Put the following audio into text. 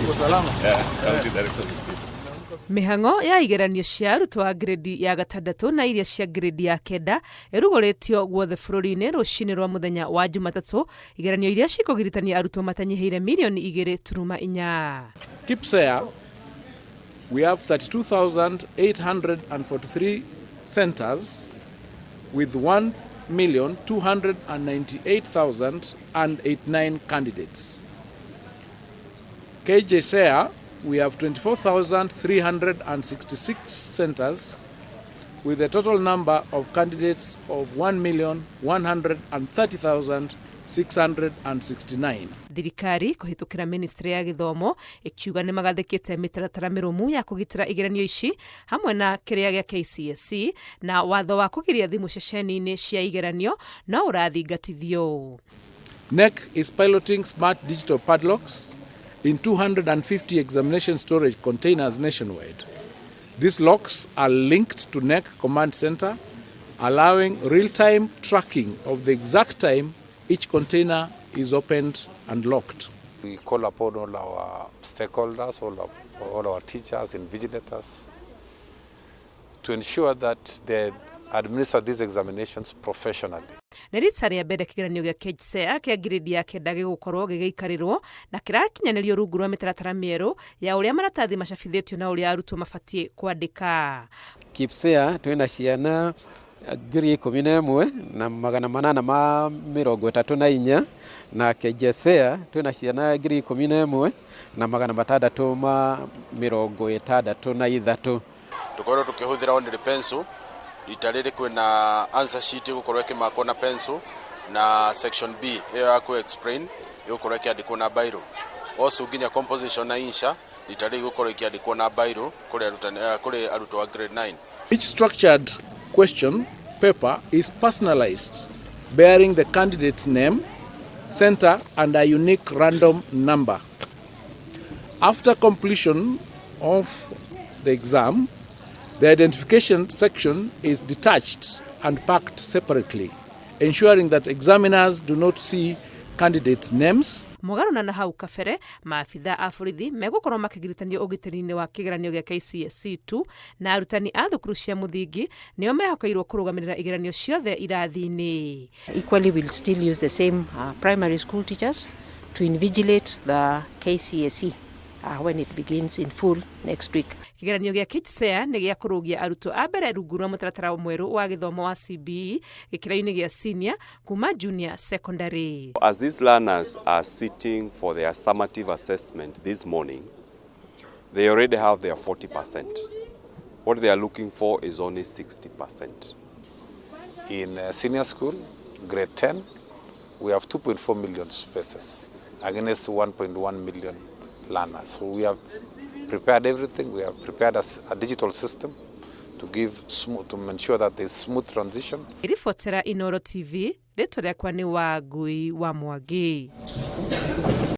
Uko salama? Yeah, county director of Mĩhang'o ya igeranio cia arutwo a grade ya gatandatũ na iria cia grade ya kenda ĩrugũrĩtio guothe bũrũri-inĩ rũcinĩ rwa mũthenya wa Jumatatũ, igeranio iria cikũgiritania arutwo matanyihĩire mirioni 2.4. KPSEA, we have 32,843 centers with 1,298,089 candidates. KJSEA, we have 24,366 centers with a total number of candidates of 1,130,669. Thirikari kũhĩtũkĩra ministry ya gĩthomo ĩkiuga nĩ magathĩkĩte mĩtaratara mĩrũmu ya kũgitĩra igeranio ici, hamwe na kĩrĩa gĩa KCSE, na watho wa kũgiria thimũ ceceni-inĩ cia igeranio no ũrathingatithio. KNEC is piloting smart digital padlocks in 250 examination storage containers nationwide. These locks are linked to KNEC Command Center, allowing real-time tracking of the exact time each container is opened and locked. We call upon all our stakeholders, all our teachers, invigilators, to ensure that they administer these examinations professionally. Nĩ rita rĩa mbere kĩgeranio gĩa KJSEA kĩa ngirĩndi ya kenda gĩgũkorwo gĩgĩikarĩrwo na kĩrakinyanĩrio rungu rwa mĩtaratara mĩerũ ya ũrĩa maratathi macabithĩtio na ũrĩa arutwo mabatiĩ kwandĩka. KPSEA twĩna ciana 11,834, na KJSEA twĩna ciana 11,663. Tukorwo tukĩhũthĩra only pencil. Rita rĩrĩ kwĩna answer sheet ĩgũkorwo ĩkĩmakwo na pencil, na section B ĩyo ya ku explain ĩgũkorwo ĩkĩandĩkwo na biro. Also nginya composition na insha rita rĩrĩ igũkorwo ikĩandĩkwo na biro kũrĩ arutani, kũrĩ arutwo a grade 9. Each structured question paper is personalized, bearing the candidate's name, center, and a unique random number. After completion of the exam, the identification section is detached and packed separately, ensuring that examiners do not see candidates' names. Mũgarũna na hau kabere, maabitha a borithi megũkorwo makĩgiritanio ũgitĩri-inĩ wa kĩgeranio gĩa KCSE 2, na arutani a thukuru cia mũthingi nĩo mehokeirwo kũrũgamĩrĩra igeranio ciothe irathi-inĩ. Equally, we'll still use the same primary school teachers to invigilate the KCSE when it begins in full next week. Kĩgeranio gĩa KJSEA nĩ gĩa kũrũgia arutwo a mbere rungu rwa mũtaratara mwerũ wa gĩthomo wa CBE gĩkĩro-inĩ gĩa senior kuma junior secondary. As these learners are sitting for their summative assessment this morning, they already have their 40%. What they are looking for is only 60%. In senior school, grade 10, we have 2.4 million spaces against 1.1 million learners. So we have prepared everything. We have prepared a digital system to give smooth, to ensure that there's smooth transition. Ribotera Inoro TV, rĩtwa rĩakwa nĩ Wangui wa Mwangi.